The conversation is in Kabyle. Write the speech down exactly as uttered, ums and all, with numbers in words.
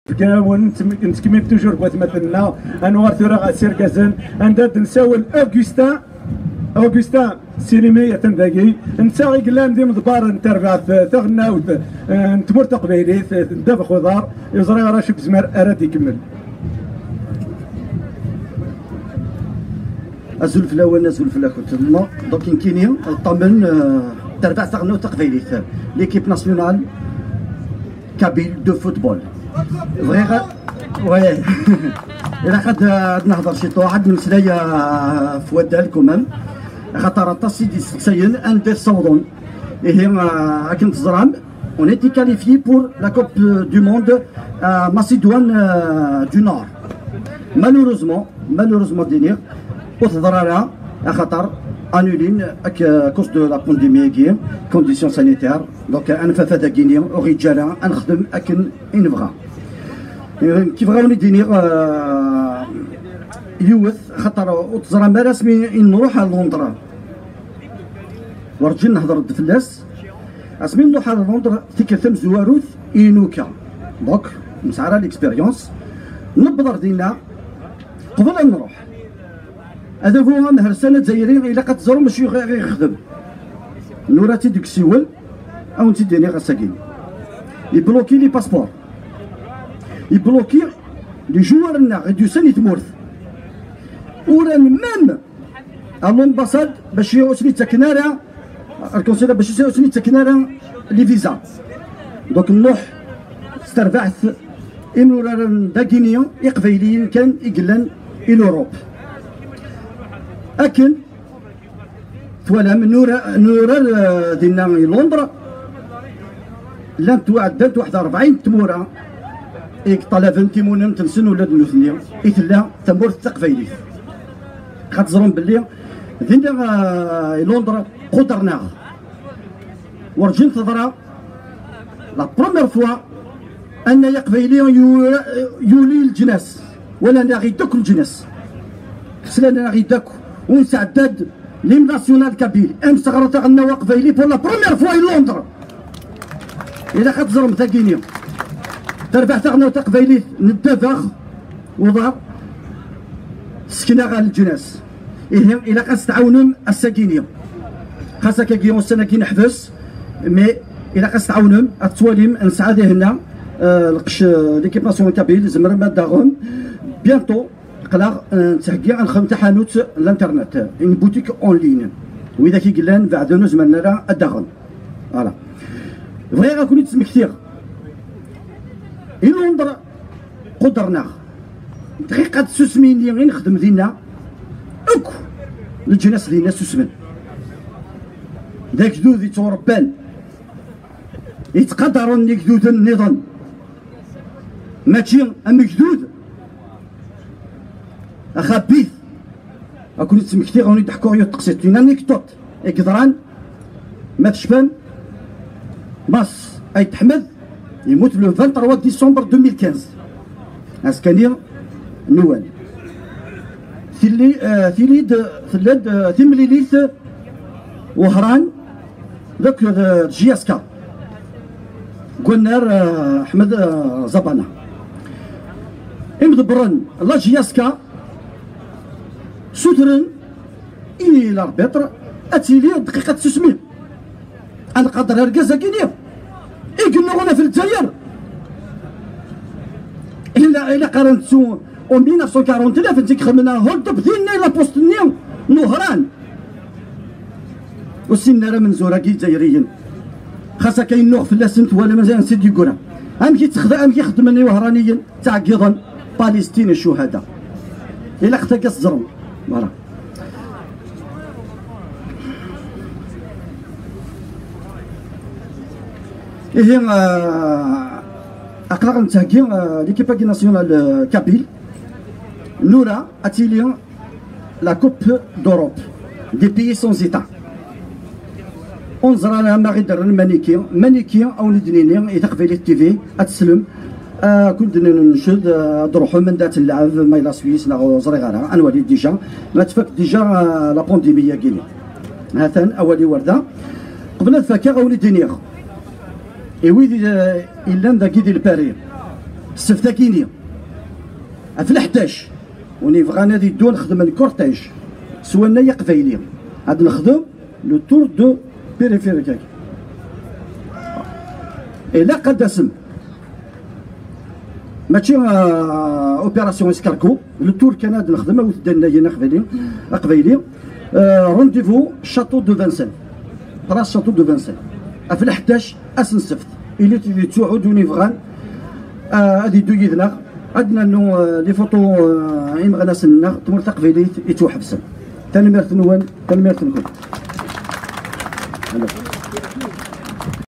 Gar-awen, nettkemmil toujours deg watmaten-nneɣ. Ad nuɣal tura ɣer Sirgazen, anda d-nessawel Augustin. Augustin Silimi atan dagi. Netta i yellan d imḍebber n terbaɛt taɣelnawt, eh, n tmurt taqbaylit, eh, n ddabex uḍar. Ur ẓriɣ ara acu yezmer ara d-ikemmel. Azul fell-awen, azul fell-akent. Donc, nekkini, ṭṭamen, euh, terbaɛt taɣelnawt taqbaylit, l'équipe nationale kabyle de football. Bɣiɣ a-, ouais. Ilaq ad, ad nehder ciṭuḥ, ad nmeslay, euh, f waddal quand même. Axaṭer aṭas i d-isteqsayen anda i tessawḍen. Ihi, euh, akken teẓram, on a été qualifié pour la Coupe du Monde, euh, Macédoine, euh, du Nord. Malheureusement, malheureusement, d-iniɣ, ur teḍra ara, axaṭer annulin, à cause de la pandémie-agi, conditions sanitaires. Donc, anfafad-agi-ni ur ɣ-yeǧǧa ara ad nexdem akken i nebɣa. Kif ɣawen i d-iniɣ, euh, yiwet, axaṭer ur teẓram ara asmi i nruḥ ar Londres. Werǧin nehder-d fell-as. Asmi nruḥ ar Londres, tikkelt tamezwarut i nuka. Donc, nesɛa ara l'expérience. Newweḍ ar dinna, qbel ad nruḥ. Adabu amhersan azzayri, ilaq ad teẓrum acu i ɣ-ixdem. Nura-tt-id deg usiwel, ad wen-tt-id-iniɣ ass-agi. Yebloki les passeports. Yebloki les joueurs-nneɣ i d-yusan i tmurt. Uran même à l'ambassade bac ur sen-ittaken ara, ar consulat bac ur sen-ittaken ara les visas. Donc nruḥ s terbaɛt imnuraren dagini iqbayliyen kan i yellan i l'Europe. Akken twalam nura-, nurar, euh, dinna i Londres, llant twa-, ddant waḥed rebɛin n tmura i yeṭṭalaben timunent-nsen ula d nutni i tella tamurt taqbaylit. Xad teẓrum belli dinna, euh, i Londres qudren-aɣ. Werǧin teḍra la première fois anna aqbayli yu-, yuli leǧnas, wala naɣ-id akk leǧnas. Slan naɣ-id akk, u nesɛedda-d l'hymne national kabyle, amseɣret aɣelnaw aqbayli pour la première fois i Londres. Ilaq ad teẓrem tagini. Terbeḥ taɣelnawt taqbaylit n ddabex uḍar, ssekna ɣer leǧnas. Ihi, ilaq ad s-tɛawnem ass-agini. Xas akkagi ussan-agi neḥbes, mais ilaq ad s-tɛawnem, ad tettwalim, nesɛa dihinna, euh, lqecc, euh, l'équipe nationale kabyle, tzemrem ad d-taɣem. Bientôt, aql-aɣ, euh, nettheggi ad nexdem taḥanut n l'internet, une boutique en ligne. Widak i yellan beɛden ur zemren ara ad d-aɣen. Voilà. Bɣiɣ ad ken-id-smektiɣ. I Londres qudren-aɣ. Dqiqa tsusmi-nni i nexdem dinna, akk leǧnas dinna susmen. D agdud yettwarebban, yettqadaren igduden nniḍen. Mačči am agdud axabit. Ad ken-id-smektiɣ, ad wen-id-ḥkuɣ yiwet teqsiṭ, une anecdote i yeḍran, ma tecfam, Mass Ayt Ḥmed yemmut le vingt-trois décembre deux mille quinze. Azekka-nni Nwal. Tili, euh, tili-d, tella-d, euh, timlilit Wehran d, d J S K. Gwannar, euh, Ḥmed, euh, Zabana. Imḍebbren la J S K sutren i l'arbitre ad tili dqiqa tsusmi. Ad nqader argaz-agi-nni i yennuɣen ɣef Lezzayer. Ila, ilaq ara nettu, en mille neuf cent quarante-neuf, nti xedmen hold-up dinna i la poste-nni n Wehran. Ur ssinen ara amenzu-agi Izzayriyen. Xas akka yennuɣ fell-asen, twalam ansi d-yeggura. Amek i ttexda-, amek i xeddmen Iwehraniyen? Ttɛeggiḍen Palestine ccuhada. Ilaq tagi ad teẓrem. Voilà. Ihi, euh, aql-aɣ nettheggi, euh, l'équipe nationale, euh, kabyle. Nura ad tili la Coupe d'Europe des pays sans État. Ur neẓri ara ma ɣ-id-rren maniki, maniki a wen-id-nini i Taqbaylit T V ad teslem. Ah, kul d-nnenced, ah, ad d-ruḥem anda ad tellɛeb, ma yella Swis neɣ ur ẓriɣ ara, ad nwali déjà. Ma tfak déjà, ah, la pandémie-agi-nni. Hatan, awal-iw ar da. Qbel ad fakeɣ, a wen-id-iniɣ. I wid, eh, illan dagi di Lpari, Ssebt-agi-ni, ɣef leḥdac, win yebɣan ad iddu nexdem lkurtaj s wannay aqbayli, ad nexdem le tour de périphérique-agi. Ilaq ad d-tasem. Mačči, euh, opération escargot, le tour kan ad nexdem, awit-d annayen aqbayli, aqbayli. Euh, rendez-vous château de Vincennes. Place château de Vincennes. Ɣef leḥdac ass n ssebt. Ili-t yettuɛud win yebɣan, euh, ad iddu yid-neɣ. Ad d-nernu, euh, les photos, euh, imeɣnasen-nneɣ, tmurt taqbaylit yettwaḥebsen. Tanemmirt-nwen, tanemmirt-nwen.